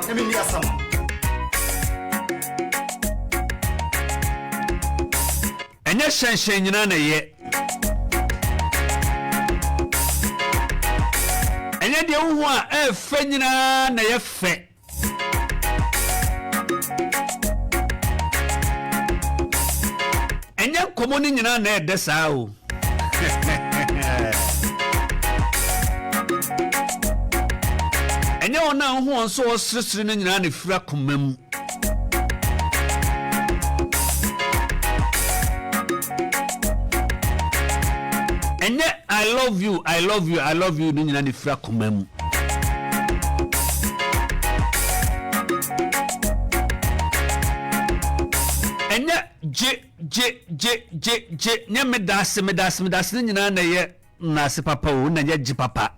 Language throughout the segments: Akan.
Na menni asɛm. Ɛnyɛ hyɛnhyɛn nyinaa na ɛyɛ. Ɛnyɛ deɛ wohu a ɛyɛ fɛ nyinaa na ɛyɛ fɛ. Ɛnyɛ nkɔmmɔ no nyinaa na ɛdɛ saa o. Ɛnyɛ wɔn a wohu wɔn sɛ wɔseresere no nyinaa na ɛfiri akoma mu. Ɛnyɛ I love you, I love you, I love you no nyinaa na ɛfiri akoma mu. Ɛnyɛ gye gye gye gye gye nyɛ medaase medaase medaase no nyinaa na ɛyɛ nnaase papa o na ɛnyɛ gye papa.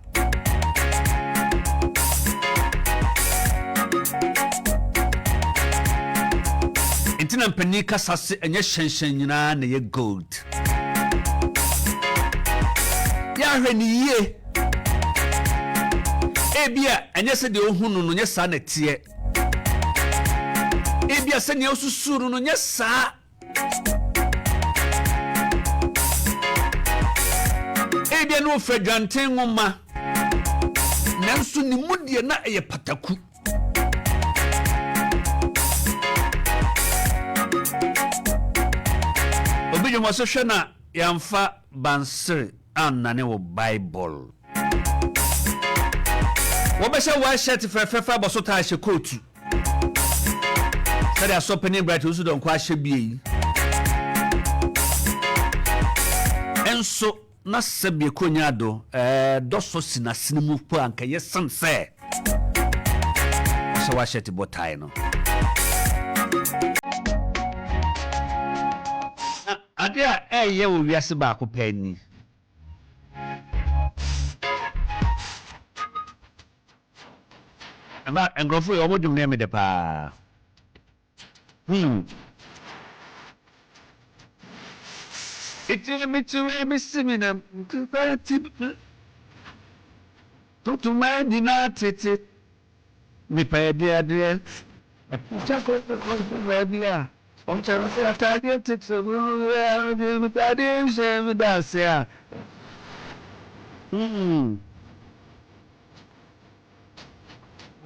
Nti na mpanin kasa se ɛnyɛ hyɛnhyɛn nyinaa na ɛyɛ gold. Yɛahwɛ ne yie. Ebia ɛnyɛ sɛ deɛ ohu no no nyɛ saa na ɛteɛ. Ebia sɛnea osusu no no nyɛ saa. Ebia na ofura dwanten nwoma, nanso ne mu deɛ na ɛyɛ pataku. Obi dwom ɔsɛ hwɛ na yɛamfa bansere annane wo Bible. Wɔbɛhyɛ white shirt fɛfɛɛfɛ abɔ so taa hyɛ kootu. Sɛdeɛ asɔpanin Bright Owusu Donkor ahyɛ bie yi. Nso na sɛbea konya do ɛɛ dɔsɔ si n'asene mu po anka yɛ sen sɛ ɔhyɛ white shirt bɔ tie no. Na adeɛ a ɛyɛ wɔ wiase baako pɛ ni. Ɛma nkurɔfo yi wɔn dwom no yɛ me dɛ paa. Hmm. Iti mi ti mi si mi na ti tutu ma nyinaa tete. Mepɛ adeɛ baabi a ɔkyɛ ataadeɛ tete ataadeɛ nhyɛ me da ase a. Hmm.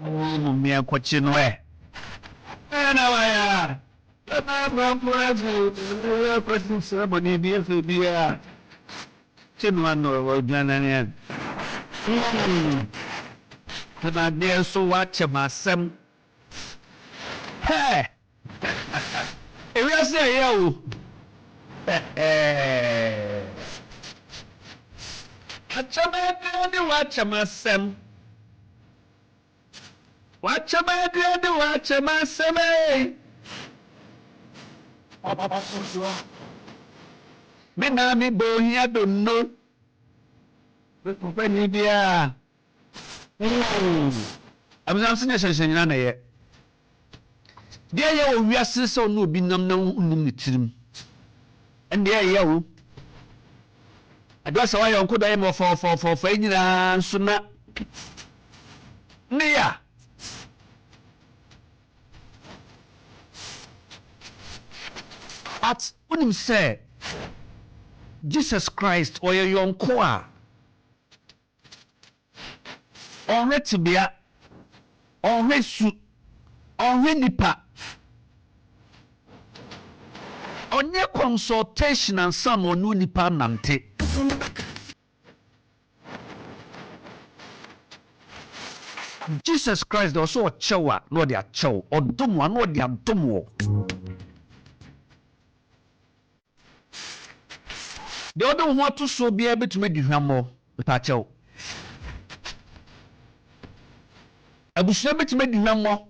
Oh, mmea kɔkye no ɛ. Ɛna wayɛ a. Ɛna abrafo ase kɔsi sɛ bɔne bi afɛ bi a. Kye no ano ɔdwane ɛ. Hmm. Ɛna adeɛ nso wakyɛ m'asɛm. Hɛ! Ewiase ɛyɛ o. Akyɛm adeɛ ne wakyɛm asɛm. Wakyɛm adeɛ ne wakyɛm asɛm ee. Me maame bɔ ohia donno. Me papa ni biara. Abusua nso nyɛ hyɛnhyɛn nyinaa na ɛyɛ. Deɛ ɛyɛ wɔ wiase sɛ ɔne obi nam na wonnim ne tirim. Ɛndeɛ ɛyɛ o. Ɛdɔ sɛ wayɛ ɔnko dɔ yɛ ma ɔfa ɔfa ɔfa ɔfa yi nyinaa nso na ne ya. But wonim sɛ Jesus Christ ɔyɛ yɔnko a Ɔnhwɛ tebea, ɔnhwɛ su, ɔnhwɛ nnipa. Ɔnyɛ consultation ansa na ɔne onipa anante. Jesus Christ deɛ ɔsɛ ɔkyɛ wo a na ɔde akyɛ wo, ɔdom wo a na ɔde adom wo. Deɛ wode wo ho ato soɔ biara bɛtumi adi hwammɔ, mepakyɛw. Abusua bɛtumi adi hwammɔ.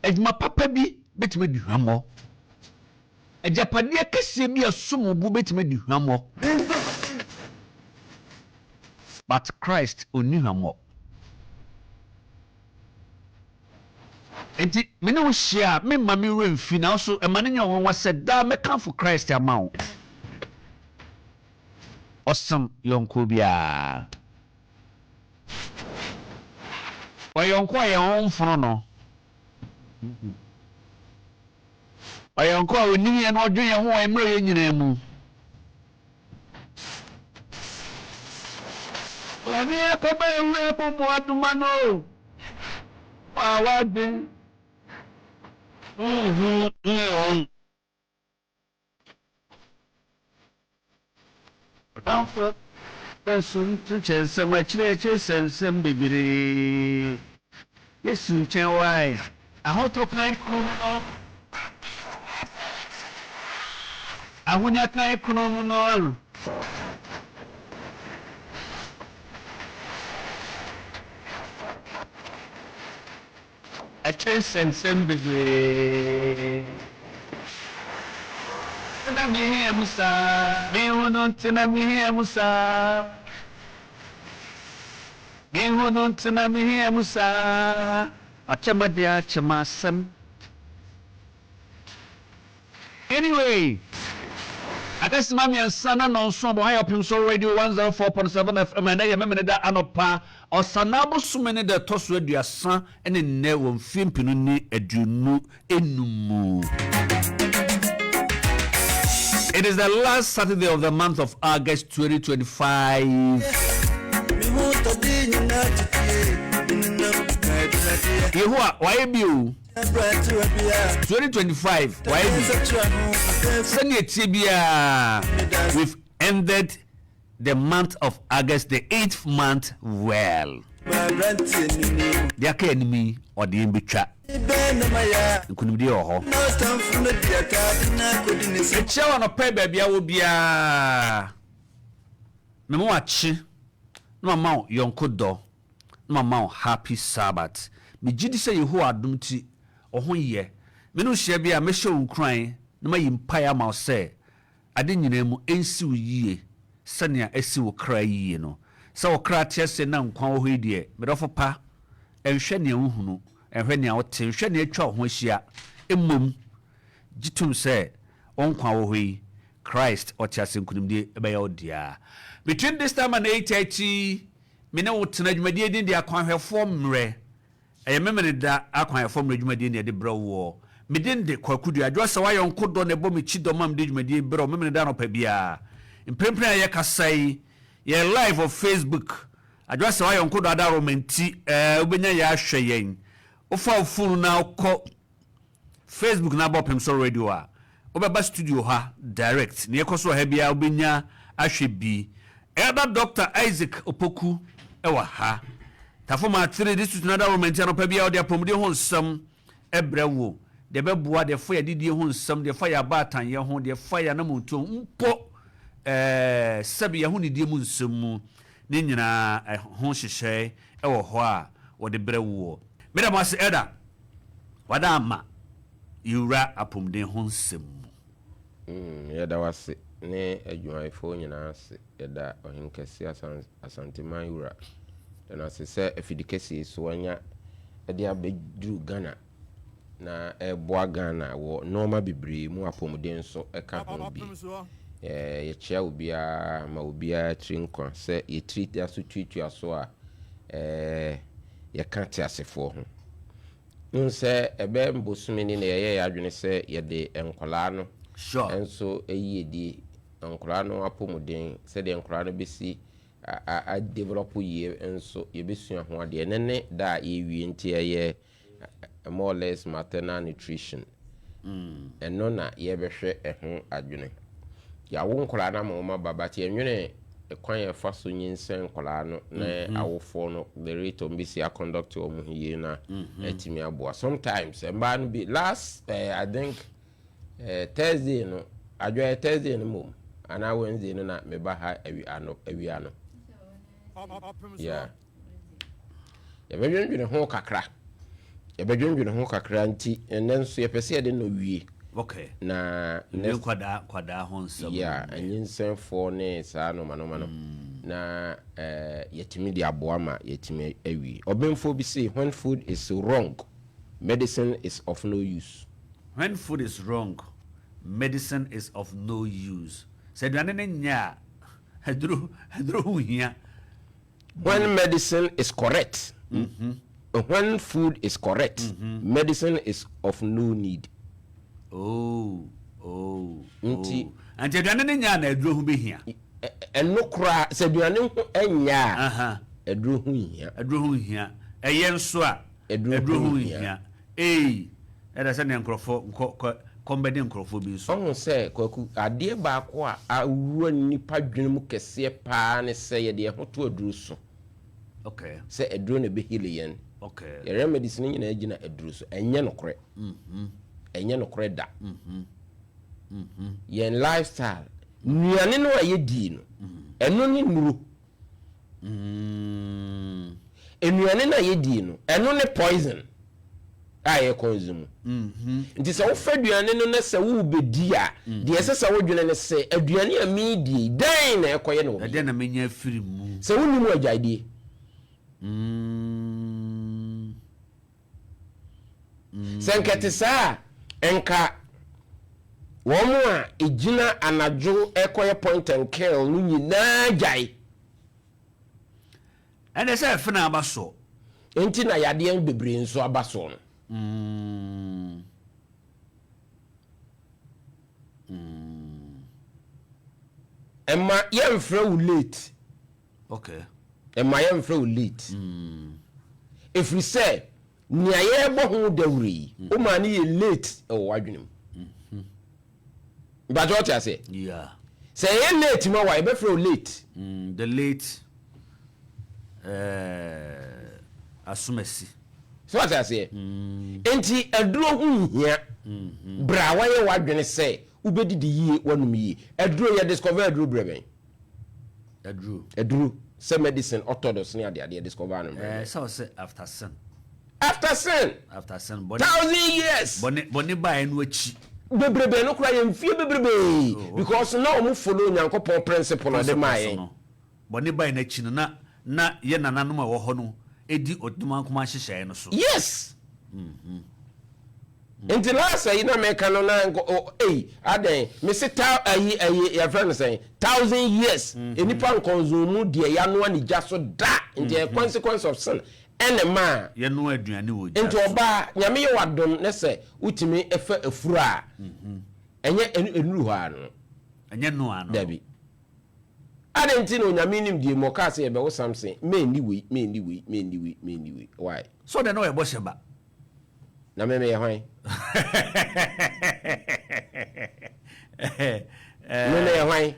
Adwuma papa bi bɛtumi adi hwammɔ. Agyapadeɛ kɛseɛ bi a ɛsom wo bo bɛtumi adi hwammɔ. But Christ ɔnni hwammɔ. Enti me ne wo hyia a, meremma me werɛ mfi, nanso mma no nyɛ wo nwonwa sɛ daa mɛkamfo Christ ama wo. Ɔsen yɔnkoɔ biara. Ɔyɔnko a yɛn ho mfono no. Ɔyɔnko a onim yɛn na ɔdwen yɛn ho wɔ mmerɛwyɛ nyinaa mu. Ɔne akɔba ewura mu mmoadoma no o, ma w'adwen nhu nhu. Ɔtamfo bɛso nkyɛ nsɛm akyire akyire sɛ nsɛm bebree. Yesu nkyɛn wae. Ahotɔ kan kunu no. Ahonya kan kunu no. Ɛkyɛ nsɛnsɛm bebree. Tena me hia mu saa. Me hu no ntena me hia mu saa. Me hu no ntena me hia mu saa. Akyɛ m'adeɛ akyɛ m'asɛm. Anyway, Adesima mmiɛnsa na nnɔnson abɔ ha yɛ Ɔpem So Radio 104.7 FM. Ɛnnɛ yɛ Memeneda anɔpa, Ɔsanaa bosome ne da ɛtɔ so 34 nnɛ wɔ mfeɛ 2025 mu. It is the last Saturday of the month of August 2025. Yehowa, wayɛ bi o. 2025 wayɛ bi. Sɛnea ɛteɛ biara, we've ended the month of August, the eighth month well. Deɛ aka anim yi, ɔde yɛn bɛtwa. Nkonimdie wɔ hɔ. Mekyia wo anɔpa yi baabi a wɔ biara. Mema wakye na mama wo yɔnko dɔ. na mama wo Happy Sabbath. Megye di sɛ Yehowa adom nti, wo ho yɛ. Me ne wo hyia bi a, mɛhyɛ wo nkuran na mayi mpae ama wo sɛ ade nyinaa mu ensi wo yiye sɛnea asi wo kra yiye no. Sɛ wo kra te ase na nkwa wɔ hɔ yi deɛ, me dɔfo pa, nhwɛ nea wuhunu, nhwɛ nea wote, nhwɛ nea atwa wo ho ahyia. Mmom, gye tom sɛ wo nkwa wɔ hɔ yi, Christ ɔtease nkonimdie bɛyɛ wo dea. Between this time and 8:30 Me ne wo tena dwumadie din de Akwanhwɛfoɔ Mmerɛ. Ɛyɛ Memeneda Akwanhwɛfoɔ Mmerɛ dwumadie na yɛde brɛ woɔ. Me din de Kwaku Duah. Adwoa sɛ w'ayɔnko dɔ na ɛbɔ me kyi dɔ ma mede dwumadie yi brɛ wo Memeneda anɔpa biara. Mprempren a yɛkasa yi, yɛyɛ live wɔ Facebook. Adwoa sɛ w'ayɔnko dɔ adaworoma nti, ɛɛ wobɛnya yɛn ahwɛ yɛn. Wofa wo fon na wokɔ Facebook na abɔ Pemsor Radio a, wobɛba studio ha direct. Nea ɛkɔ so wɔ ha biara wobɛnya ahwɛ bi. Elder Doctor Isaac Opoku wɔ ha. Tafo Matsiri, District no adaworoma nti anɔpa biara ɔde apɔmuden ho nsɛm brɛ wo. Deɛ ɛbɛboa, deɛ ɛfa yɛn adidie ho nsɛm, deɛ ɛfa yɛn abaatanyɛ ho, deɛ ɛfa yɛn anammɔntuo ho, mpo ɛɛ sɛbe yɛn ahonidie mu nsɛm mu, ne nyinaa ho nhyehyɛe wɔ hɔ a wɔde brɛ woɔ. Meda mo ase Elder. Wada ama yewura apomuden ho nsɛm mu. Mm, yɛda wo ase ne adwumayɛfoɔ nyinaa ase. Yɛda Ɔhenkɛse Asan Asanteman Wura da no ase sɛ afidikɛseɛ yi so wanya de abɛduru Ghana na ɛreboa Ghana wɔ nnoɔma bebree mu apɔmuden nso ka ho bi. Yɛkyea obiara ma obiara tiri nkwa sɛ yɛtiri da so tuatua so a yɛka teasefoɔ ho. Wohu sɛ ɛbɛyɛ bosome ni na yɛyɛɛ yɛn adwene sɛ yɛde nkwadaa no nso yiedie, nkwadaa no apɔmuden, sɛdeɛ nkwadaa no bɛsi a develop yie nso yɛbɛsua ho adeɛ. Ɛnɛ ne da a yɛrewie nti ɛyɛ more or less maternal nutrition. Ɛno na yɛbɛhwɛ ɛho adwene. Yɛawo nkwadaa no ama wɔn aba but yɛnwene kwan a yɛfa so nyinsɛn nkwadaa no na awofoɔ no the rate wɔn bɛsi akɔndɔkte wɔn ho yie na atumi aboa. Sometimes mmaa no bi last eh, I think eh, Thursday no adwoɛ Thursday no mmom anaa Wednesday no na meba ha awia no. Yeah. Yɛbɛdwendwene ho kakra. Yɛbɛdwendwene ho kakra nti ɛnɛ nso yɛpɛ sɛ yɛde no wie. Okay. Na next nkwadaa nkwadaa ho nsɛm. Yeah, anyinsɛnfoɔ ne saa nɔɔma nɔɔma no. Mm. Na eh, yɛtumi de aboa ma yɛtumi awie. Ɔbenfoɔ bi se when food is wrong, medicine is of no use. When food is wrong, medicine is of no use. Sɛ aduane no nyɛ a, aduro aduro ho hia. When medicine is correct. When food is correct, medicine is of no need. Oh, oh, Nti- oh. Nti aduane no nyɛ a na aduro ho bɛhia. Ɛno koraa, sɛ aduane ho nyɛ a, aduro ho nhia. Aduro ho nhia. Ɛyɛ nso a, Aduro aduro ho ho nhia. nhia. Ei, ɛda sɛ nea nkurɔfoɔ nkɔ kɔ kɔm bɛde nkurɔfoɔ bi nso. Ɔhu sɛ, Kwaku, adeɛ baako a awura nnipa dwene mu kɛseɛ paa ne sɛ yɛde yɛn ho to aduro so. Sɛ aduro na ɛbɛheal yɛn. Yɛn remedies no nyinaa gyina aduro so. Ɛnyɛ nokorɛ. Ɛnyɛ nokorɛ da. Yɛn lifestyle, nnuane no a yɛdie no, ɛno ne nnuro. Nnuane no a yɛdie no, ɛno ne poison a yɛ consume. Nti sɛ wofa aduane no na sɛ worebɛdi a, deɛ ɛsɛ sɛ wodwene ne sɛ, aduane a meredie yi, dɛn na ɛkɔyɛ no wɔ me Ɛdɛn yam? na menya afiri mu? Sɛ wonni mu a, gyae die. Sɛ nka ɛte saa a, nka wɔn a ɛgyina anadwo rekɔyɛ point and kill no nyinaa gyae. Ɛnde sɛ ɛfena aba soɔ. Enti na yadeɛ bebree nso aba soɔ no. Ɛma yɛmfrɛ wo late. Okay. Ɛma yɛmfrɛ wo late. Ɛfiri sɛ nea yɛrebɔ ho dawuro yi, womaa no yɛ late wɔ w'adwene mu. Mpakyɛ wote aseɛ? Yeah. Sɛ ɛyɛ late ma wo a, yɛbɛfrɛ wo late. The late eh, Asomasi. So wate aseɛ? Enti aduro ho nhia. Berɛ a woayɛ w'adwene sɛ wobɛdidi yie, woanom yie. Aduro, yɛ discover aduro berɛ bɛn? Aduro. Aduro, sɛ medicine, orthodox ne adeade, yɛ discover no berɛ Eh, bɛn? sɛ ɔsɛ after sin. After sin! After sin. Bɔne, 1,000 years! bɔne, bɔne baeɛ no akyi. Bebrebe no koraa yɛ mfie bebrebee Oh, okay. because na wɔn follow Onyankopɔn principle a ɔde maa Principles yɛn. no. Bɔne baeɛ no akyi no, na na yɛn nananom a ɛwɔ hɔ no di Odomankoma nhyehyɛeɛ no so. Yes! Nti last ayi na meka no na nko o ei adɛn mese ta ayi ayi yɛfrɛ no sɛn 1,000 years nnipa nkɔnzɔn mu deɛ yɛanoa ne gya so da nti ɛyɛ consequence of sin ɛna ɛmaa Yɛnoa aduane wɔ gya nti so. ɔbaa Nyame yɛ wadom ne sɛ wotumi fa afuro a ɛnyɛ ɛnuru hɔ ara no. Ɛnyɛ noa no. Dabi. Adɛn nti na Onyame nimdeɛ mu ɔkaa sɛ yɛbɛwo Samson, menni wei, menni wei, menni wei, menni wei, why? So dɛn na ɔyɛ bɔhyɛ ba? Na me meyɛ hwan? Me meyɛ hwan?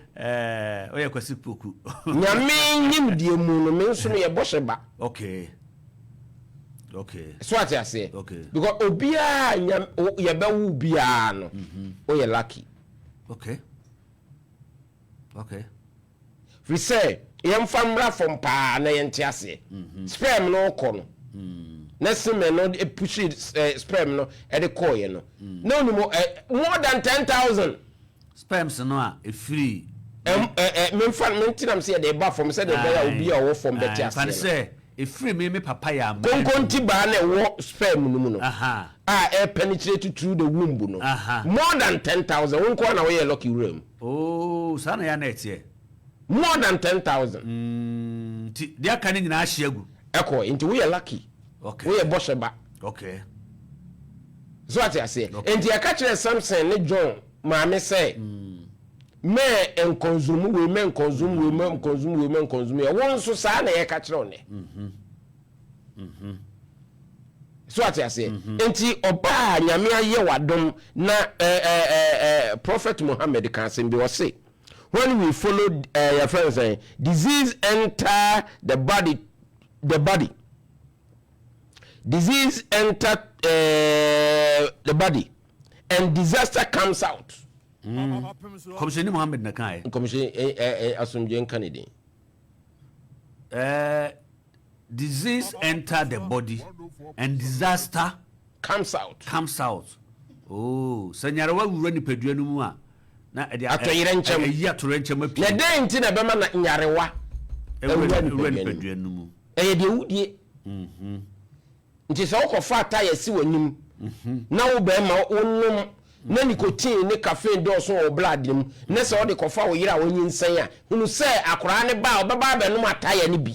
Woyɛ Kwasi Poku. Nyame nimdeɛ mu no, me nso meyɛ bɔhyɛ ba. Okay. Okay. So ate aseɛ? Okay. Because obiara nyam yɛbɛwo biara no, woyɛ lucky. Okay. Okay. Firi sɛ yɛmfa mmra fam paa na yɛnte aseɛ. Sperm no rekɔ no, na semen no pushi sperm no de kɔeɛ no, na wonim more than 10,000. Sperms no a ɛfiri. Memfa mentenam sɛ yɛde ba fam sɛdeɛ ɛbɛyɛ a obi a ɔwɔ fam bɛte aseɛ Fa no no. sɛ ɛfiri me me papa yɛ aman. Konkontibaa na ɛwɔ sperm no mu no a ɛrepenetrate through the womb no, more than 10,000. Wo nko ara na woyɛɛ lucky wura mu. Oh, saa na ɛyɛ a na ɛteɛ. More than 10,000. Nti deɛ aka no nyinaa ahye agu. Ɛkɔe. Nti woyɛ lucky. Okay. Woyɛ bɔhyɛ ba. Okay. So ate aseɛ? Okay. Nti ɛka kyerɛɛ Samson ne John maame sɛ, mɛ nkɔnzum wei, mɛ nkɔnzum wei, mɛ nkɔnzum wei, mɛ nkɔnzum wei. Wo nso saa na yɛka kyerɛ wo nnɛ. So ate aseɛ? Nti ɔbaa a Nyame ayɛ w'adom na eh, eh, eh, eh, Prophet Muhammad ka asɛm bi, ɔse, when we follow eh, yɛfrɛ no sɛn, disease enter the body, the body, disease enter eh, the body and disaster comes out. Kɔmhyɛni Muhammad na kaeɛ. Nkɔmhyɛni, eh, eh, eh, asomdwoe nka ne din. Eh, disease enter the body and disaster comes out. Comes out. Oh, sɛ nyarewa wura nipadua no mu a, na ɛde Atɔyerɛnkyɛm. ɛyi atɔyerɛnkyɛm apue. Na dɛn nti na ɛbɛma na nyarewa awura nipadua no mu? Ɛyɛ deɛ wodie. Nti sɛ wokɔfa ataya si w'anim na wo bɛrima wonom na nicotine ne caffeine dɔɔso wɔ wo blood no mu na sɛ wode kɔfa wo yere a wanyinsɛn a, hunu sɛ akoraa no ba a ɔbɛba abɛnom ataya no bi.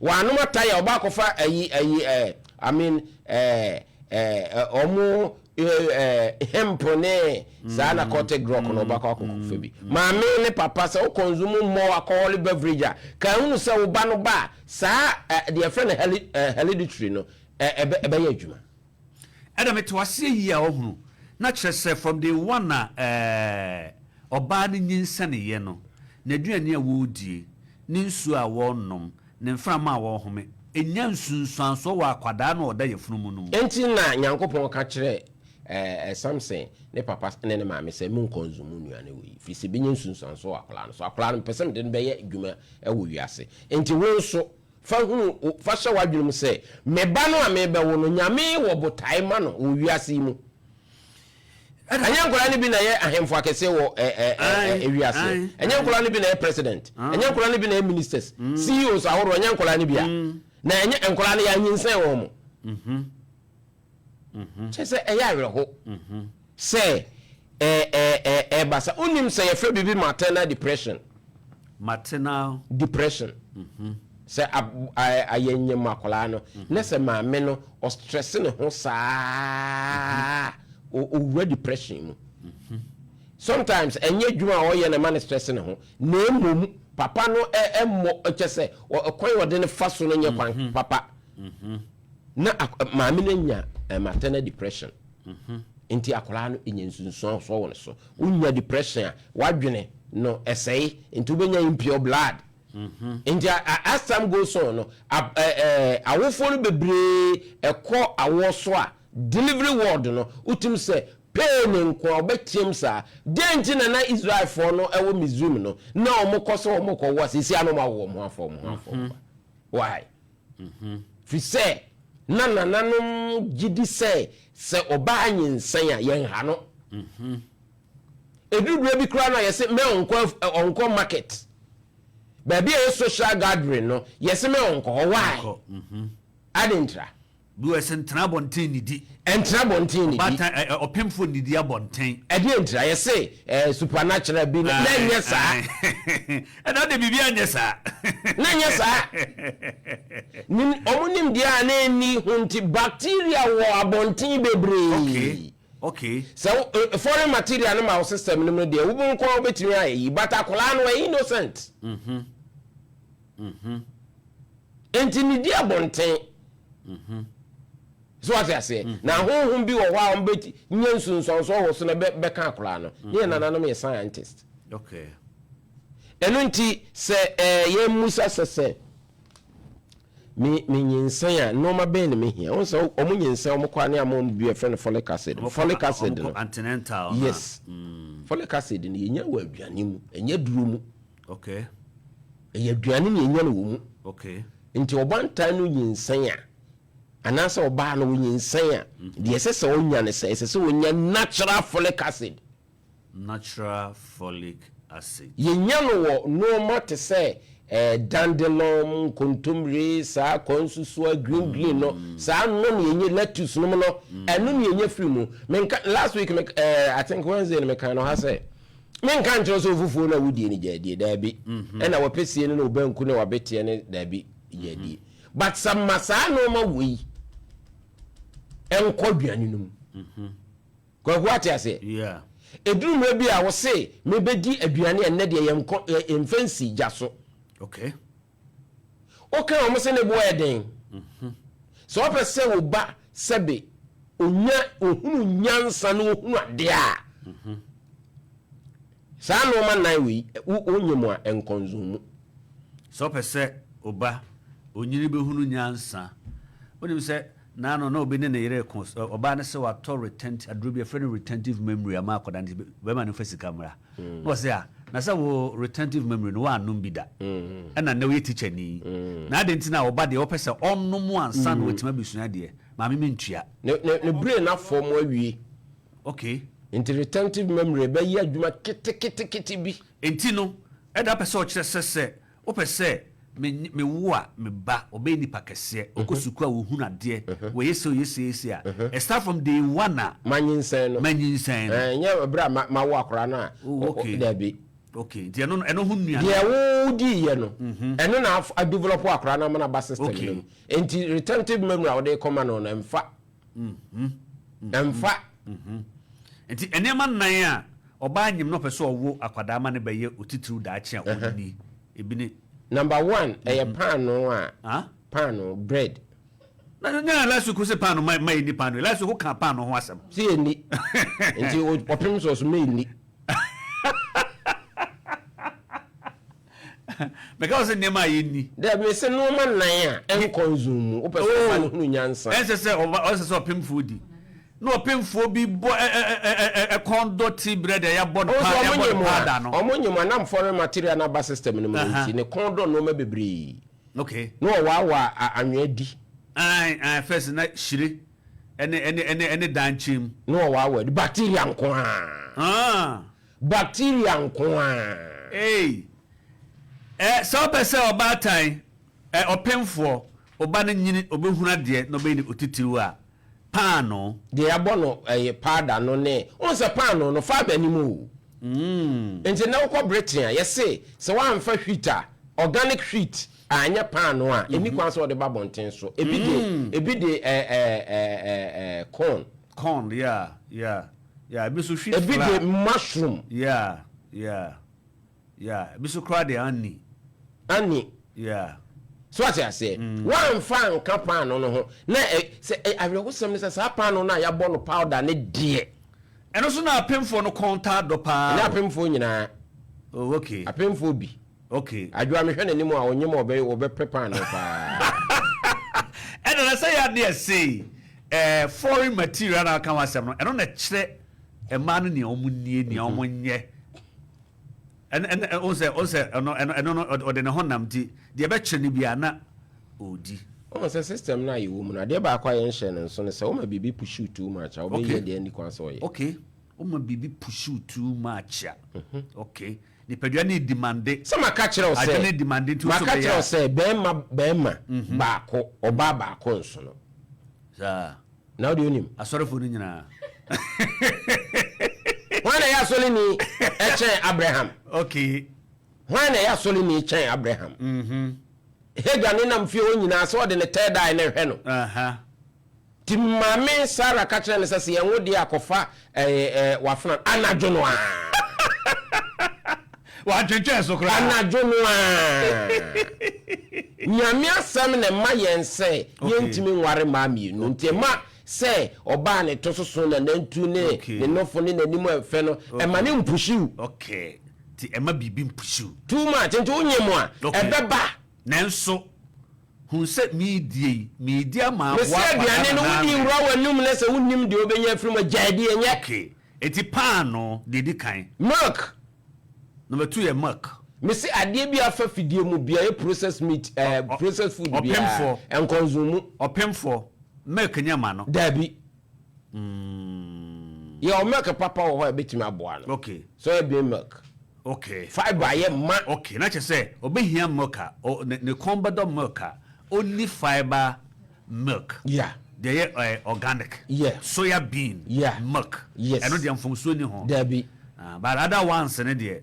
Wannom ataya a, ɔba akɔfa ayi ayi ɛɛ. I mean ɛɛ ɛɛ ɔmo ɛɛ hemp ne saa narcotic drug no ɔbɛkɔ akɔfa bi. Maame ne papa, sɛ wo consume more alcoholic beverage a, ka ehunu sɛ wo ba no ba a, saa deɛ yɛfrɛ no hereditary no ɛbɛyɛ adwuma. Ɛna mete waseɛ yie a ɔhunu na kyerɛ sɛ from day one a ɔbaa no nyinsɛneyɛ no, n'aduane a wɔredie ne nsuo a wɔrenom ne mframa a wɔrehome ɛnya nsunsuansoɔ wɔ akwadaa no a ɔda yafunu mu no mu. Enti na Nyankopɔn ka kyerɛɛ Samson ne papa ne ne maame sɛ, Monnkɔnsumu nnuane wei, ɛfiri sɛ ɛbɛnya nsunsuansoɔ wɔ akwadaa no so. Akwadaa no, mepɛ sɛ mede no bɛyɛ adwuma wɔ wiase. Enti wo nso, fa hunu, fa hyɛ w'adwene mu sɛ, me ba no a merebɛwo no, Nyame wɔ botae ma no wɔ wiase yi mu. Ɛnyɛ nkwadaa no bi na ɛyɛ ahemfo akɛseɛ wɔ wiase. Ɛnyɛ nkwadaa no bi na ɛyɛ president. Ɛnyɛ nkwadaa no bi na ɛyɛ ministers, CEOs ahoroɔ. Ɛnyɛ nkwadaa no bi a. Na ɛnyɛ nkwadaa no yɛanyinsɛn wɔn mo. Kyerɛ sɛ ɛyɛ awerɛho sɛ ɛba sa. Wonim sɛ yɛfrɛ biribi maternal depression. Maternal depression. Sɛ ayɛ nyam akwadaa no na sɛ maame no ɔstress ne ho saa, owura depression mu. Sometimes ɛnyɛ adwuma a ɔyɛ na ɛma no stress ne ho, na mmom papa no ɛmmɔ kyɛ sɛ kwan ɔde no fa so no nyɛ kwan papa na maame no anya maternal depression. Nti akwadaa no nya nsunsuansoɔ wɔ ne so. Wonya depression a, wadwene no ɛsɛe, nti wobɛnya impure blood. Nti as time goes on no, awofoɔ no bebree ɛkɔ awoɔ so a, delivery ward no, wotum sɛ pain nko a wɔbɛteam saa. Deɛ nti na Israelfoɔ no ɛwɔ Misrim no na wɔn kɔ sɛ wɔn kɔ wɔ sisi ano, wɔn awo wɔn ho afɔ wɔn ho afɔ wɔn ba. Why? Fi sɛ na nananom gye di sɛ sɛ ɔbaa nyinsɛn a, yɛn ha no edurudura bi koraa no a, yɛsɛ mɛ ɔnkɔ market, baabi a yɛ social gathering no, yɛsɛ mɛ ɔnkɔ hɔ. Why? Adi ntra? Bi wɔ sɛ ntena abɔnten nidi. Ɛntena abɔnten nidi. Ɔbaatan ɔpemfo nidi abɔnten. Ɛdeɛ ntira? Yɛsɛ supernatural bi na ɛnyɛ saa. Ɛna de biribi anyɛ saa. Na ɛnyɛ saa. Nim ɔmo nim deɛ a na ɛni ho nti bacteria wɔ abɔnten bebree. Sɛ foreign material no ma wo system no mu deɛ, wo nko a wobɛtumi ayɛ yi, but akwadaa no ɛyɛ innocent. Nti ne di abɔnten so, wate aseɛ, na honhom bi wɔ hɔ a wɔbɛti nye nsunsuansoɔ wɔ so na bɛka akwadaa no ne yɛ nananom yɛ scientist. Ɛno nti sɛ yɛn musa sɛ me nyinsɛn a, nneɛma bɛn na mehia? Wɔn sɛ wɔn nyinsɛn, wɔn kɔ a ne ama wɔn bi yɛfrɛ no folic acid. Folic acid no antenatal. Yes, folic acid no yɛnya wɔ aduane mu, ɛnyɛ duro mu. Ɛyɛ aduane na yɛnya no wɔ mu. Nti ɔbantan no nyinsɛn a, anaasɛ ɔbaa no wɔnyinsɛn a, deɛ ɛsɛ sɛ ɔnya no sɛ ɛsɛ sɛ ɔnya natural folic acid. Natural folic acid. Yɛnya no wɔ nneɛma te sɛ dandelion, nkontommire, saa kwansusoa green green no, saa no na yɛnya lettuce nom no, ɛno na yɛnya firi mu. Menka last week me I think Wednesday no meka no ha sɛ menka nkyerɛ sɛ ofufuo no a wodie no gya adie, daabi, ɛna wɔpɛsie no na wɔbanku ne wɔabeteɛ ne daabi gya adie, but sɛ ma saa nneɛma wei ɛnkɔ aduane no mu. Kwaku, ate aseɛ? Yeah. Ɛduru mmerɛ bi a wɔse mebɛdi aduane a, nnɛ deɛ yɛnkɔ yɛmfa nsi gya so. Woka wɔn sɛ ne boɔ yɛ den. Sɛ wɔpɛ sɛ wo ba sɛbe onya ohunu nyansa na ohunu adeɛ a, saa nneɛma nan wei wonyɛ mu a, nkɔnzɔn mu. Sɛ wopɛ sɛ ɔba onyini bɛhunu nyansa, wonim sɛ naano na obi ne ne yere ko, ɔbaa no sɛ watɔ retent aduro bi yɛfrɛ no retentive memory ama akwadaa, nti bɛrima no fa sika mmra. Na ɔsɛ a na sɛ wo retentive memory no woannom bi da, ɛna nnɛ woyɛ teacher ni, na adɛn nti na ɔba deɛ wɔpɛ sɛ ɔnom ansa na watumi abɛsua adeɛ? Maame, mentua. Ne brain afɔ mu awie. Nti retentive memory bɛyɛ adwuma keteketekete bi. Nti no ɛda pɛ sɛ ɔkyerɛ sɛ wopɛ sɛ me mewo a, me ba ɔbɛyɛ nipa kɛseɛ, ɔkɔ sukuu a wɔhunu adeɛ, wɔyɛ sɛ ɔyɛ siesie a, ɛ start from day one a manyinsɛn no. Manyinsɛn no. Ɛnyɛ berɛ a mawo akwaraa no a. Oh, okay. Daabi. Okay, nti ɛno ɛno ho nnuane. Deɛ wodiiɛ no, ɛno na adevelop akwadaa no ama no aba system no mu. Nti retentive memory a wode kɔma no no, ɛmfa. Ɛmfa. Nti nneɛma nnan a ɔbaa nyim na ɔpɛ sɛ ɔwo akwadaa ma no bɛyɛ otitiriw daakye a ɔnni, ebi ne. Number one, ɛyɛ paanoo a, paanoo, bread. Na na last week wose paanoo ma ma yɛnni paanoo yi, last week wokaa paanoo ho asɛm. Sɛ yɛnni, nti ɔpem sɛ ɔso ma yɛnni. Meka wo sɛ nneɛma a yɛnni. Dabi, mese nnoɔma nnan a ɛnkɔ nzon mu, wopɛ sɛ ɔba no hunu nyansa. Ɛnsɛ sɛ ɔba, ɛnsɛ sɛ ɔpemfoɔ di. Na ɔpemfoɔ bi bɔ ɛ ɛ ɛ ɛ ɛkɔn dɔ tea bread a yɛabɔ no Wohu pa, sɛ yɛabɔ wɔn no nyem a, powder no. wɔn nyem a na foreign material no aba system no mu no nti, ne kɔn dɔ nnoɔma bebree. Okay. Na ɔwaawa a anwea di. Ae, ae, first na hyire ɛne ɛne ɛne ɛne dankye mu. Na ɔwaawa di, bacteria nko ara. Ah. Bacteria nko ara. Ei! Ɛ, sɛ wopɛ sɛ ɔbaatan, ɛ, ɔpemfoɔ, wo ba no nyini, ɔbɛhunu adeɛ na ɔbɛyɛ no otitiriw a, paanoo. Deɛ yɛabɔ no ɛyɛ powder no ne, wohu sɛ paanoo no, fibre nnim o. Nti nnɛ wokɔ Britain a, yɛse sɛ woamfa wheat a, organic wheat anyɛ paanoo a, ɛnni kwan sɛ wode ba abɔnten so. Ebi de, ebi de ɛ, ɛ, ɛ, ɛ, ɛ, corn. Corn, yeah, yeah. Yeah, ebi nso wheat Ebi flour. de mushroom. Yeah, yeah, yeah. Ebi nso koraa de honey. Honey. Yeah. So wate aseɛ? Woamfa anka paano no ho. Na ɛ, sɛ ɛ, awerɛhosɛm ne sɛ saa paano no a yɛabɔ no powder no deɛ. Ɛno nso na apemfoɔ no kɔn taa dɔ paa Ɛnyɛ o. apemfoɔ nyinaa. Oh, okay. Apemfoɔ bi. Okay. Adwoa mehwɛ n'anim a ɔnyem a ɔbɛ ɔbɛpɛ paanoo paa. Ɛna na sɛ yɛ adeɛ sei eh, foreign material na aka ho asɛm no ɛno na ɛkyerɛ mmaa no nea wɔn nie nea wɔn nyɛ ɛno ɛno ɔn sɛ ɔn sɛ ɛno ɛno ɛno no ɔde ne ho nam ti deɛ ɛbɛkyerɛ no biara na ɔredi. Wohu sɛ system no a yɛwɔ mu no adeɛ baako a yɛnhyɛ no nso ne sɛ woma biribi push wo too much a wobɛyɛ deɛ ɛnni kwan sɛ ɔyɛ. Okay, woma biribi push wo too much a okay. Nipadua no redemande. Sɛ maka kyerɛ wo sɛ. Adwene redemande nti wo nso Maka bɛyɛ kyerɛ wo a. sɛ bɛrima bɛrima baako, ɔbaa baako nsono. Saa. Na wo deɛ wonim. Asɔrefoɔ no nyinaa. Hwan na ɛyɛ asɔreni kyɛn Abraham? Okay. Hwan na ɛyɛ asɔreni kyɛn Abraham? Hagar ne nam fie hɔ nyinaa sɛ ɔde ne third eye no rehwɛ no. Aha. Nti maame Sara ka kyerɛɛ no sɛ, Sɛ yɛnwo deɛ a, kɔfa w'afenaa no. Anadwo no ara. Wantwentwɛn so koraa. Anadwo no ara. Nyame asɛm na ɛma yɛn sɛ yɛntumi nware mmaa mmienu. Nti ɛma sɛ ɔbaa a ne to soso na nantu ne ne nofo ne n'anim a ɛfɛ no, ɛma no mpuhyiw. Okay. Nti ɛma biribi mpuhyiw. Too much. Nti wonyem a, ɛbɛba. Nanso Hu sɛ meredie yi, meredi ama Mese aboa aduane akwadaa no anaa wode me. wura w'anum na sɛ wonnim deɛ wobɛnya afiri mu a, gyae di, ɛnyɛ. Okay, enti paanoo, deɛ ɛdi kan. Milk. Number two yɛ milk. Mese adeɛ bi a afa fidie mu biara, ɛyɛ processed meat, eh, processed food biara, Ɔpemfoɔ. ɛnkɔnsumu. Ɔpemfoɔ, milk nyɛ ma no. Daabi. Yɛwɔ milk papa wɔ hɔ a ɛbɛtumi aboa no. Okay. Soya bean milk. Okay. Fibre yɛ ma. Okay, na kyerɛ sɛ ɔbɛhia milk a, ɔ, ne, ne kɔn bɛdɔ milk a, ɔnni fibre milk. Yeah. Deɛ ɛyɛ ɛɛ organic. Yeah. Soya bean Yeah. milk. Yes. Ɛno deɛ mfomsoɔ nni ho. Dabi. Ah, but other ones no deɛ,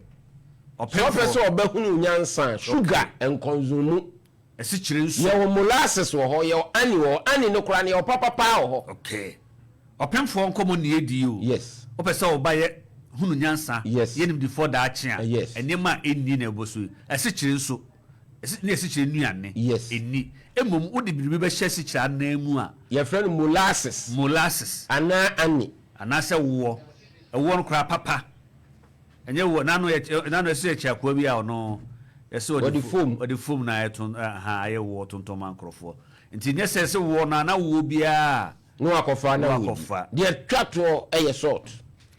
Sɛ ɔpɛ ɔpemfoɔ. sɛ ɔbɛhunu nyansa a, sugar nkɔnzɔnmu. Asikyire nso. Yɛwɔ molasses wɔ hɔ, yɛwɔ honey wɔ hɔ. Honey no koraa no, yɛwɔ papa paa wɔ hɔ. Okay. Ɔpemfoɔ nkɔmmɔ nni adi o. Yes. Wopɛ sɛ wo ba yɛ hunu nyansa, Yes. yɛ nimdefoɔ daakye a, Yes. nneɛma a ɛnni na ɛbɔ so yi. Asikyire nso, asi, ne asikyire nnuane, Yes. ɛnni. Mmom wode biribi bɛhyɛ asikyire anan mu a. Yɛfrɛ no molasses. Molasses. Anaa honey. Anaasɛ woɔ. Ɛwoɔ no koraa papa. Ɛnyɛ wo, n'ano yɛ, n'ano ɛsɛ yɛ kyiakoa bi a ɔno, ɛsɛ ɔde foam, ɔde foam na ayɛ ton, ha ayɛ woɔ tontɔn ma nkorɔfoɔ. Nti nyɛ sɛ ɛsɛ woɔ no a, na woɔ biara Na wakɔfa na na wɔdi. wakɔfa. Deɛ twa toɔ yɛ salt.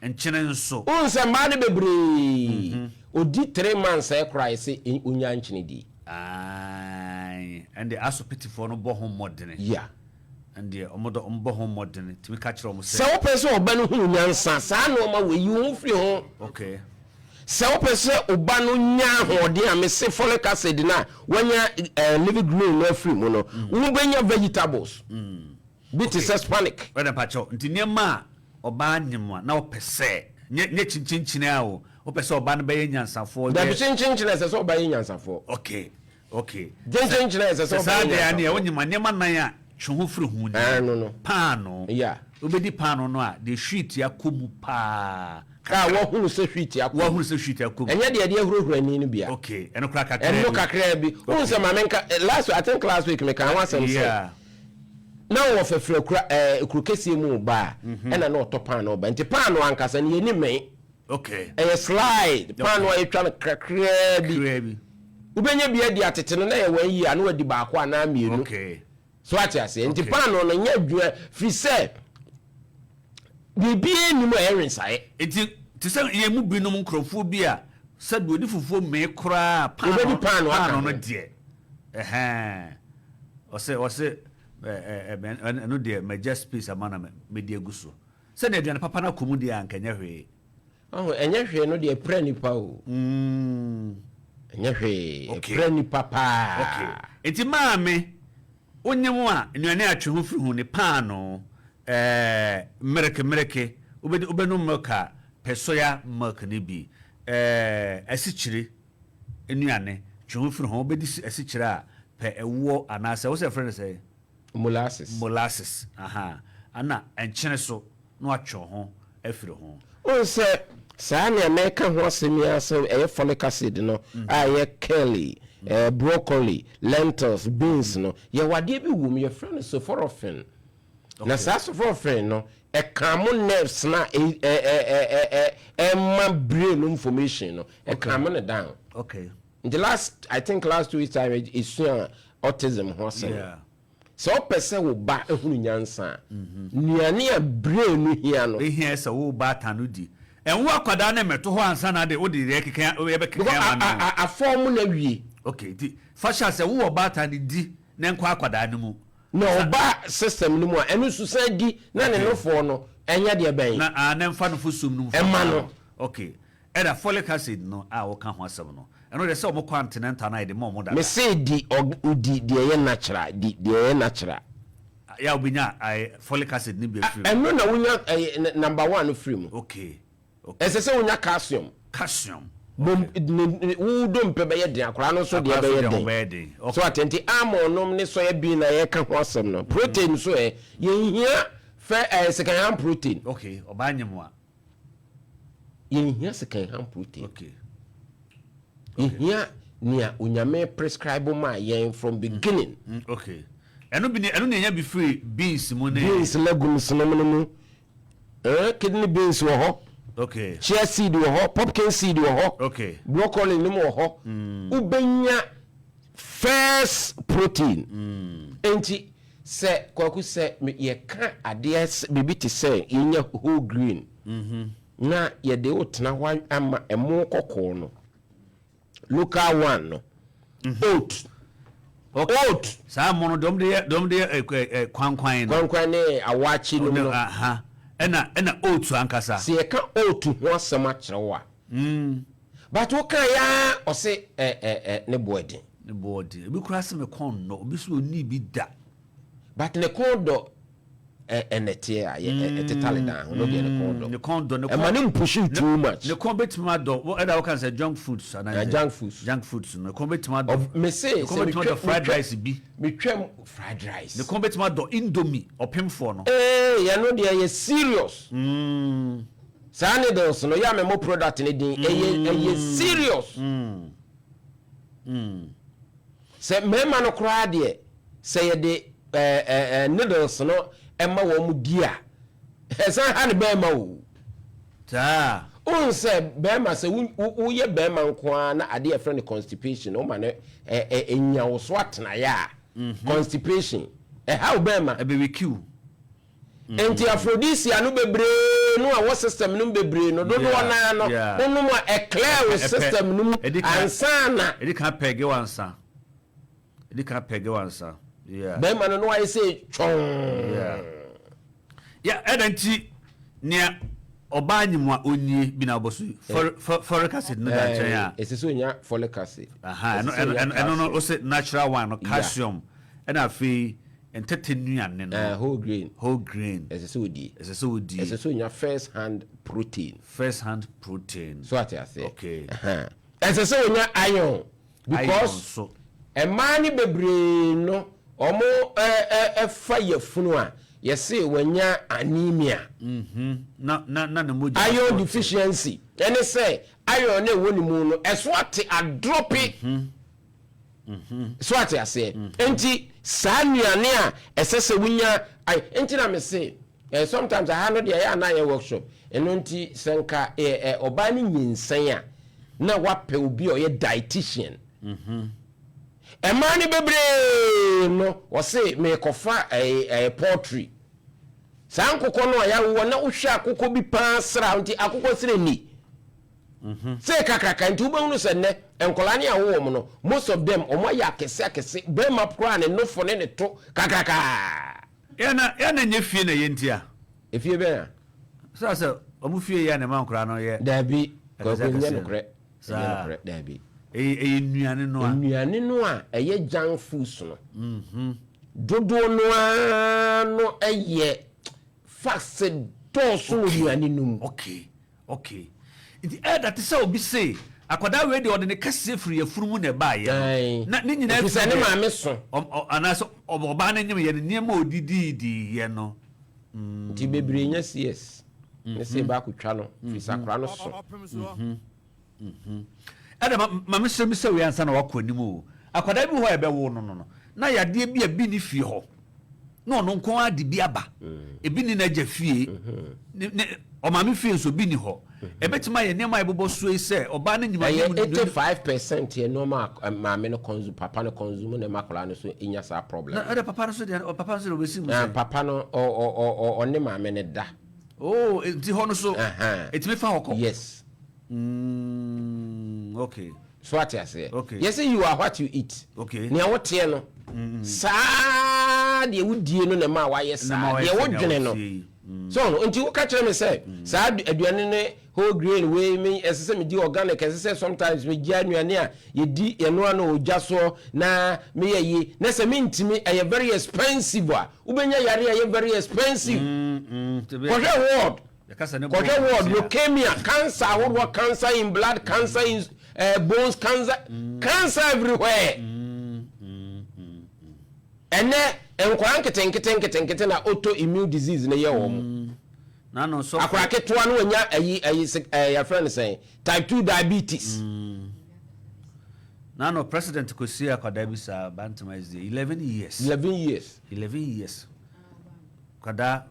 Nkyene nso. Wohu sɛ mmaa no bebree, ɔdi three months koraa a ɛsɛ ɔnya nkyene die. Ae, ɛnde asopitifoɔ no bɔ ho mmɔdene. Yeah. Ɛndeɛ ɔmo dɔ ɔmo bɔ ho mmɔdene tumi ka kyerɛ ɔmo sɛ. Sɛ wopɛ sɛ ɔba no hunu nyansa, saa nnoɔma wei, yi wo ho firi ho. Okay. Sɛ wopɛ sɛ wo ba no nya ahoɔden a, mese folic acid no a wanya eh, leafy green no afiri mu no, wobɛnya vegetables bi te sɛ spanic. Brother mpakyɛw, nti nneɛma a ɔbaa nyem a na ɔpɛ sɛ. Nyɛ nyɛ kyinkyinkyin a o. Wopɛ sɛ ɔba no bɛyɛ nyansafoɔ. Dabi kyinkyinkyin ɛsɛ sɛ ɔba yɛ nyansafoɔ. Okay okay. Kyinkyinkyin ɛsɛ sɛ Sɛ ɔba saa yɛ deɛ a neɛ nyansafoɔ. wonyim a nneɛma nan a twe ho firi ho nie. Ɛno no. Paanoo. Yeah. Wobɛdi paanoo no a deɛ hwiit akɔ mu paa A kakra. wahunu sɛ hwiit akɔ mu. Wahunu sɛ hwiit akɔ mu. Ɛnyɛ deɛ yɛde ahurahura ani no bi a. Okay ɛno koraa kakraa Ɛno bi. kakraa bi. Wohu Okay. sɛ ma menka last I think last week mekaa ho asɛm sɛ. Yeah. Na ɔwɔ fɛfrɛ kura ɛɛ kuro kɛseɛ mu reba a, ɛna na ɔtɔ paanoo ba. Nti paanoo ankasa no yɛnni mmɛn. Okay. Ɛyɛ slide, paanoo a yɛtwa no kakraa bi. Kakraa bi. Wobɛnya bi adi atete no na ɛyɛ wɔn yie a na wadi baako anaa mmienu. Okay. So ate aseɛ? Nti Okay. paanoo no nyɛ adwuma firi sɛ biribiara nni mu a ɛyɛ nwensaeɛ. Nti te sɛ yɛn mu binom nkurɔfoɔ bi a sɛdeɛ ɔdi fufuo mee koraa paanoo Wɔbɛdi paanoo aka paanoo no ho. deɛ ɛhɛn ɔsɛ ɔsɛ ɛ ɛ ɛno deɛ magya space ama na mɛdi agu so sɛdeɛ aduane papa no akɔ mu deɛ anka ɛnyɛ hwee. Ɔho ɛnyɛ hwee no deɛ ɛpira nipa o. Ɛnyɛ hwee Okay. ɛpira nipa paa. Okay. Nti maame wonyem a nnuane a twe ho firi ho ne paanoo ɛɛ mmereke mmereke wobɛdi wobɛnom milk a pɛ soya milk no bi ɛɛ asikyire nnuane twe ho firi ho wobɛdi asikyire a pɛ ɛwoɔ anaasɛ wo sɛ yɛfrɛ no sɛn? Molasses. Molasses ahaa ɛna nkyene so na watwe wo ho afiri ho. Wohu sɛ saa nea mereka ho asɛm yi ara sɛ ɛyɛ folic acid no a ɛyɛ kale, broccoli, lentils, beans no, yɛwɔ adeɛ bi wɔ mu yɛfrɛ no sulforaphane. Na saa sulforaphane no, ɛcalm nerves no a ɛma brain no information no, ɛcalm no down. Okay. Nti last, I think last 2 weeks time yɛsuaa autism ho asɛm. Yeah. Sɛ wopɛ sɛ wo ba hunu nyansa a, nnuane a brain no hia no. Ehia sɛ wo baatan no di. Nwo akwadaa no mmɛto hɔ ansa na de wode deɛ ɛkeka yɛbɛkeka Because ama no. a afɔm no awie. Okay, nti fa hyɛ aseɛ wowɔ baatan no di na ɛnkɔ akwadaa no mu. Na ɔba system no mu a, ɛno nso san di na ne nofoɔ no ɛnyɛ deɛ bɛn. Na ah na ɛmfa nofosum no mfa Ɛma ma no. no. Okay. Ɛna folic acid no a woka ho asɛm no, ɛno deɛ sɛ wɔkɔ antenatal no a yɛde ma wɔn dada. Me se di ɔg di deɛ ɛyɛ natural, di deɛ ɛyɛ natural. Yɛ a wobɛnya ɛɛ folic acid no bi afiri mu. Ɛno na wonya ɛyɛ number one no firi mu. Okay, okay. Ɛsɛ sɛ wonya calcium. Calcium. Bom ne ne wo dompe bɛyɛ den, akwadaa no nso deɛ Akwadaa nso bɛyɛ deɛ ho den. bɛyɛ den. So Okay. ate nti almond nom ne soya bean a yɛka ho asɛm no, protein nso ɛ, yɛnhia fɛ ɛɛ sekanham protein. Okay, ɔbaa nyem a. Yɛnhia sekanham protein. Okay. Yɛhia nea Onyame prescribe maa yɛn from beginning. Okay. Ɛno bi ne ɛno na yɛnya bi firi beans mu ne. Beans, legumes nom no mu. Eh, kidney beans wɔ hɔ. Okay. Chia seed wɔ hɔ, pumpkin seed wɔ hɔ. Okay. Broccoli nom wɔ hɔ. Wobɛnya first protein. Enti sɛ Kwaku sɛ yɛka adeɛ biribi te sɛ yɛnya whole green. Na yɛde wo tena hɔ ama ɛmo kɔkɔɔ no, local one no, oat, oat. Saa ɛmo no deɛ wɔde yɛ deɛ wɔde yɛ ɛ ɛ kwankwan no. Kwankwan ne awakye nom no. Aha, ɛna ɛna oat ankasa. Sɛ yɛka oat ho asɛm akyerɛ wo a, but wo kan yɛ ara ɔse ɛ ɛ ɛ ne bo ɛden. Ne bo ɛden, ebi koraa se me kɔn nnɔ, obi se ɔnnii bi da. But ne kɔn dɔ ɛnɛteɛ a yɛ ɛtetale dan ho no deɛ ne kɔn dɔ. Ne kɔn dɔ ne kɔn. Ɛma ne mpush too much. Ne kɔn bɛtumi adɔ wɔ ɛna wɔka sɛ junk foods anaa sɛ. Junk foods. Junk foods no ne kɔn bɛtumi adɔ. Me se Ne kɔn bɛtumi adɔ fried rice bi. Me twam fried rice. Ne kɔn bɛtumi adɔ indomie ɔpemfoɔ no. Ee ɛno deɛ ɛyɛ serious. Saa needles no yɛ a mɛmɔ product no din ɛyɛ ɛyɛ serious. Sɛ mmarima no koraa deɛ, sɛ yɛde ɛɛ needles no ma wɔn di a, ɛsan ha ne barima o. Saa. Wohu sɛ barima sɛ woyɛ barima nko ara na adeɛ a yɛfrɛ no constipation woma no ɛnya wo so atenaeɛ a, constipation ɛha wo barima. Ɛbɛwekiw. Enti aphrodisia no bebree no a ɛwɔ system no mu bebree no, dodoɔ no ara no, wonom a ɛclear wo system no mu ansa na. Ɛdi kan pɛge wo ansa. Ɛdi kan pɛge wo ansa. Yeah. Bɛrima no na wayɛ sɛ twɔn. Yeah. Yeah, ɛna nti nea ɔbaa nyim a ɔnnie bi na wobɔ so yi. Folic acid no da nkyɛn a. Ɛsɛ sɛ ɔnya folic acid. Aha, ɛno no wose natural one no, calcium. Ɛna afei. Ntɛtɛ nnuane no. Eh, whole grain. Whole grain. Ɛsɛ sɛ odie. Ɛsɛ sɛ odie. Ɛsɛ sɛ onya first hand protein. First hand protein. So ate aseɛ. Okay. Ɛsɛ sɛ onya iron. Because mmaa no bebree no ɔmo ɛfa yafunu a yɛse wanya anemia. Na na na ne mogya. Iron deficiency ɛne sɛ iron na ɛwɔ ne mu no ɛso ate adrope. So ate aseɛ? Nti saa nnuane a ɛsɛ sɛ wonya ai nti na mese eh, sometimes aha no deɛ ɛyɛ a na ayɛ workshop ɛno nti sɛ nka eh, eh, ɔbaa no nyinsɛn a na wapɛ obi a ɔyɛ dietitian. Mmaa no bebree no wɔse merekɔfa eh, eh, poultry. Saa nkokɔ no a yɛawowɔ na wohwɛ akokɔ bi paa sra nti akokɔ srɛ ni. Sei kakraka nti wobɛhunu sɛ nnɛ nkwadaa ne awo wɔn no most of them wɔn ayɛ akɛse akɛse barima koraa ne nofo ne ne to kakrakaa. Yɛ na yɛ na nyɛ fie na ɛyɛ nti a. Efie bɛn a? Sɛ sɛ wɔn fie yɛ a na ɛma nkwadaa no yɛ. Daabi akɛse Kwaku ɛnyɛ akɛse no. nokorɛ ɛnyɛ Saa. nokorɛ daabi. Ɛyɛ ɛyɛ nnuane no a. Nnuane no a ɛyɛ junk foods no dodoɔ no ara no yɛ fats dɔɔso wɔ nnuane no mu. Okay Okay nti ɛda te sɛ obi se akwadaa wei deɛ ɔde ne kɛseɛ firi yafunu mu na ɛbaeɛ no na ne nyinaa Ɛfiri sɛ firi ne deɛ maame so. anaasɛ ɔbaa no nyem yɛ no nneɛma a ɔdidiidiiɛ no. Nti bebree nya CS ne sɛ yɛba akɔtwa no firi sɛ akwadaa no so. Ɛna ma ma mesrɛ mi sɛ wei ansa na wakɔ anim o. Akwadaa bi wɔ hɔ a yɛbɛwo no no no, na yadeɛ bi a bi nni fie hɔ, na ɔno nko ara de bi aba. Ebi nni n'agya fie, ne ne ɔmaame fie nso bi nni hɔ. Ɛbɛtumi ayɛ nneɛma a yɛbobɔ soɔ yi sɛ ɔbaa no nyim Ɛyɛ anim no. 85% yɛ nneɛma a maame no consume, papa no consume na ɛma akwadaa no so nya saa problem Na no. ɛdɛ papa no so deɛ, papa no so deɛ ɔbɛsi mu Na sɛn? papa no ɔ ɔ ɔ ɔ ɔne maame no da. Oh, nti hɔ no so ɛtumi fa hɔ kɔ? Yes. Mm, okay. So ate aseɛ? Okay. Yɛsɛ you are what you eat. Okay. Nea woteɛ no, saa deɛ wodie no na ɛma wayɛ saa. Deɛ wodwene no. So no, nti woka kyerɛ me sɛ saa aduane ne whole grain wei me ɛsɛ sɛ medi organic, ɛsɛ sɛ sometimes megya aduane a yɛdi yɛnoa no ogya soɔ na meyɛ yi na sɛ mentumi ɛyɛ very expensive a wobɛnya yare a ɛyɛ very expensive. Kɔhwɛ ward. Kɔhwɛ ward, leukemia, cancer ahodoɔ, cancer in blood, cancer in uh, bones, cancer, mm. cancer everywhere. Ɛnɛ nkwadaa nketenkete nketenkete na auto immune disease no yɛ wɔn. Akwadaa ketewa no wanya ayi ayi ɛɛ yɛfrɛ no sɛn type 2 diabetes. Nano president kò sí akwadaa bi saa bantama is there 11 years. 11 years. 11 years. Kwadaa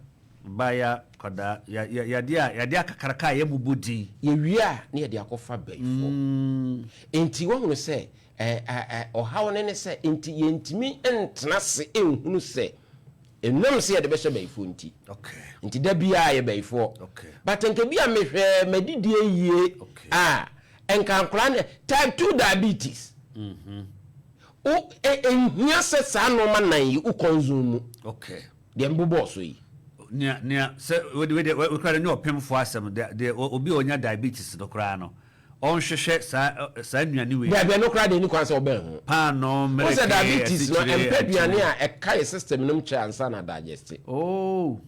baya kwadaa ya ya yadeɛ a yadeɛ akakraka a yɛmmobɔ din. Yɛwie a na yɛde akɔfa bayifoɔ. Nti woahunu sɛ ɛ ɛ ɛ ɔhaw no ne sɛ nti yɛntumi ntena ase nhunu sɛ ɛnam sɛ yɛde bɛhyɛ bayifoɔ nti. Nti da biara yɛ bayifoɔ. But nka bi a mehwɛ m'adidie yie a nka nkwadaa no type 2 diabetes. Wo ɛ ɛnhia sɛ saa nnoɔma nan yi wo consume mu. Deɛ mbobɔɔ so yi. Nea sɛ wede wede wekura no nyɛ ɔpemfoɔ asɛm de de obi a ɔnya diabetes no koraa no ɔnhwehwɛ saa saa nnuane wei. Dabi, ɛno koraa deɛ ɛni kwan sɛ ɔbɛn ho. Paanoo, Wohu sɛ mmereke, diabetes no asikyire, ɛmpɛ aduane nkyene. a ɛka yɛ system no mu kyɛ ansa na digest. Oh.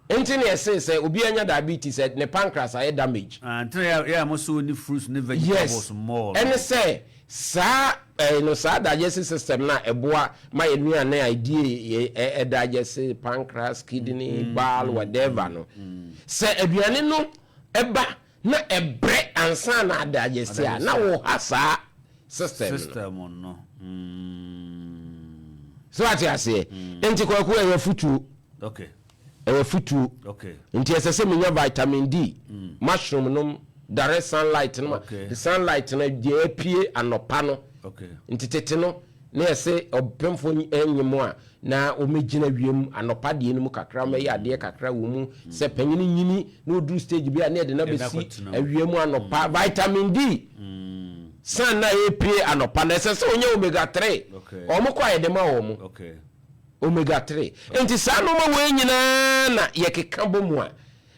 Nti na yɛse sɛ obi anya diabetes ɛ ne pancreas ayɛ damage. Ah, nti na yɛ yɛ a mo so ɔnni fruits ne vegetables Yes, more no. ɛne sɛ saa ɛɛ no saa digestive system no a ɛboa ma yɛn nnuane a ɛdie yɛ ɛ ɛ digest, pancreas, kidney, bile, whatever no, sɛ aduane no ɛba na ɛbrɛ ansa na adigest a, na woha saa system no. System no. Mm. So ate aseɛ? Nti Kwaku ɛyɛ afutuo. Ɛyɛ afutuo. Nti ɛsɛ sɛ menya vitamin D, mushroom nom, direct sunlight no ma sunlight no deɛ apue anɔpa no. Nti tete no na yɛse ɔpemfo nyem a na wɔmɛgyina wiem anɔpa deɛ no mu kakra, wɔmɛyɛ adeɛ kakra wɔ mu. Sɛ panyini nyini na ɔduru stage bi a na yɛde no abɛsi awia mu anɔpa. Vitamin D sun na ɛpue anɔpa no ɛsɛ sɛ ɔnya omega 3. Wɔn kɔ a yɛde ma wɔn. Omega 3. Enti saa nnoɔma wei nyinaa na yɛkeka bɔ mu a,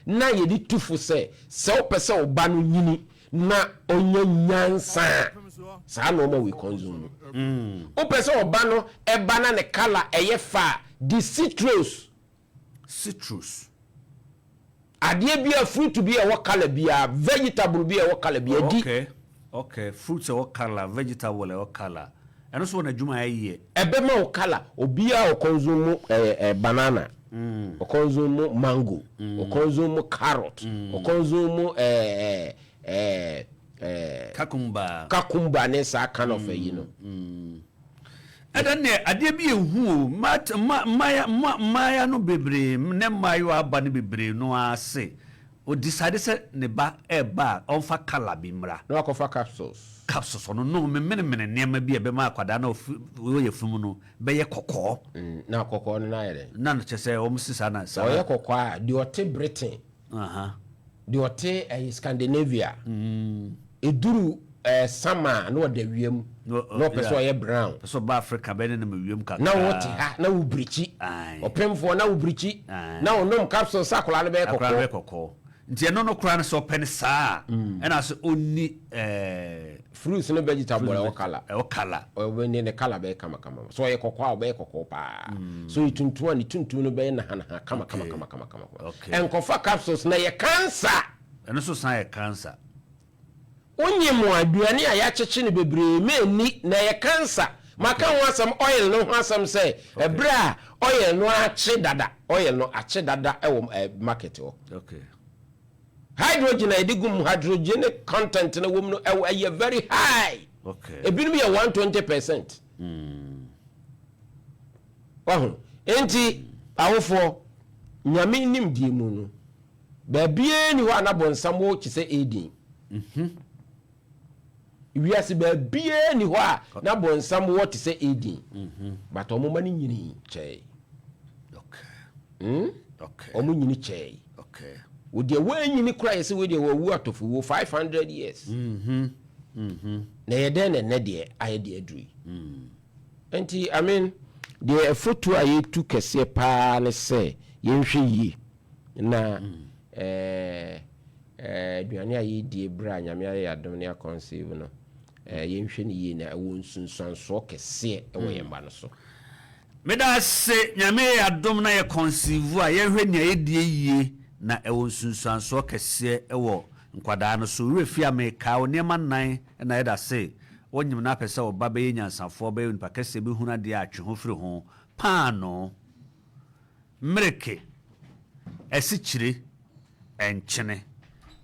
na yɛde tu fo sɛ, sɛ wopɛ sɛ wo ba no nyini na ɔnya nyansa a, Saa nneɛma wei consume no. Wopɛ sɛ ɔba no ɛba na ne colour ɛyɛ fɛ a, di citrus. Citrus. Adeɛ bi a fruit bi a ɛwɔ colour biara, vegetable bi a ɛwɔ colour biara di. Okay. Fruits ɛwɔ colour, vegetable ɛwɔ colour. Ɛno nso wɔ n'adwuma a ɛyɛ. Ɛbɛma wo colour. Obiara a ɔconsume banana, ɔconsume mango, ɔconsume carrot, ɔconsume Cucumber. Cucumber ne saa kind of ayi no. Ɛda neɛ adeɛ bi ehu o, mmaaya no bebree ne mmaayewa aba no bebree no ara se o decide sɛ ne ba ɛɛba a, ɔmfa colour bi mmra. Na wakɔfa capsules. Capsules ɔno no memenemene nneɛma bi a ɛbɛma akwadaa na ɔwɔ yafunu no bɛyɛ kɔkɔɔ. Na kɔkɔɔ no n'ayɛ dɛ? Na no kyerɛ sɛ wɔn si saa na saa. Ɔyɛ kɔkɔɔ a, deɛ ɔte Britain, deɛ ɔte ɛyɛ Scandinavia, eduru summer na ɔda wiem na ɔpɛ sɛ ɔyɛ brown. Pɛ sɛ ɔba Africa bɛyɛ ne nam wiem kakra. Na wɔte ha na wo birikyi, ɔpemfoɔ na wo birikyi, na ɔnom capsule sɛ akwadaa no bɛyɛ akwadaa no kɔkɔɔ. Bɛyɛ kɔkɔɔ, nti ɛno no koraa no sɛ ɔpɛ no saa a, ɛna sɛ ɔnni fruits ne vegetable ɛwɔ colour. Ɛwɔ colour. Ɔbɛni ne colour bɛyɛ kamakama. So ɔyɛ kɔkɔɔ a, ɔbɛyɛ kɔkɔɔ paa. So ɔyɛ tuntum a, ne tuntum no bɛyɛ nahanaha kama kama kama kama kama. Ɛnkɔfa capsules na yɛ cancer. Ɛno nso san yɛ cancer. Wonye mu aduane a yɛakyekye no bebree mɛnni na ɛyɛ cancer. Maka ho asɛm, oil no ho asɛm sɛ ɛberɛ a oil no akye dada, oil no akye dada ɛwɔ market hɔ. Hydrogen a yɛde gu mu, hydrogenic content no wɔ mu no ɛwɔ ɛyɛ very high. Ebinom yɛ 120%. Wahu? Nti awofoɔ, Nyame nimdeɛ mu no, baabiara ni hɔ a na bɔnsam wɔ kye sɛ Eden. Wiase baabiara ni hɔ a na bɔnsam wɔ te sɛ Eden. But ɔmo ma no nyini kyɛe. Ɔmo nyini kyɛe. Wo deɛ wɔanyini koraa yɛ sɛ wei deɛ wɔawu atɔfowuo 500 years. Na ɛyɛ dɛn na ɛnɛ deɛ ayɛ deɛ aduru yi? Nti, I mean, deɛ ɛfoto a yɛtu kɛseɛ paa ne sɛ yɛnhwɛ yie na aduane a yɛdie berɛ a Nyame ayɛ yɛadom ne akɔnsave no, yɛnhwɛ no yie na ɛwɔ nsunsuansoɔ kɛseɛ ɛwɔ yɛn mma no so. Meda ase. Nyame yɛ adom na yɛ conceive a, yɛnhwɛ nea yɛdie yie na ɛwɔ nsunsuansoɔ kɛseɛ ɛwɔ nkwadaa no so. Werɛ fi a mekaa wo nneɛma nnan na yɛda se wɔnyim no apɛ sɛ ɔba bɛyɛ nyansafoɔ, bɛyɛ onipa kɛseɛ, bɛhunu adeɛ a atwe ho firi ho: paano, mmereke, asikyire, ɛnkyene.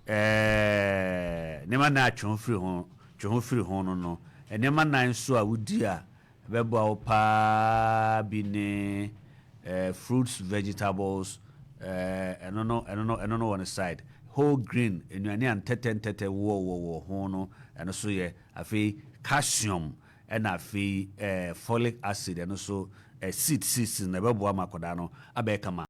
Nneɛma nnan atwe ho firi ho, twe ho firi ho no, nneɛma nnan nso a wodi a ɛbɛboa wo paa bi ne fruits, vegetables, ɛno no wɔ ne side, whole grain, nnuane a ntɛtɛ ntɛtɛ wɔ wɔ wɔ ho no, ɛno so yɛ. Afei calcium, ɛna afei folic acid, ɛno so seeds na ɛbɛboa ma akwadaa no abɛyɛ kama.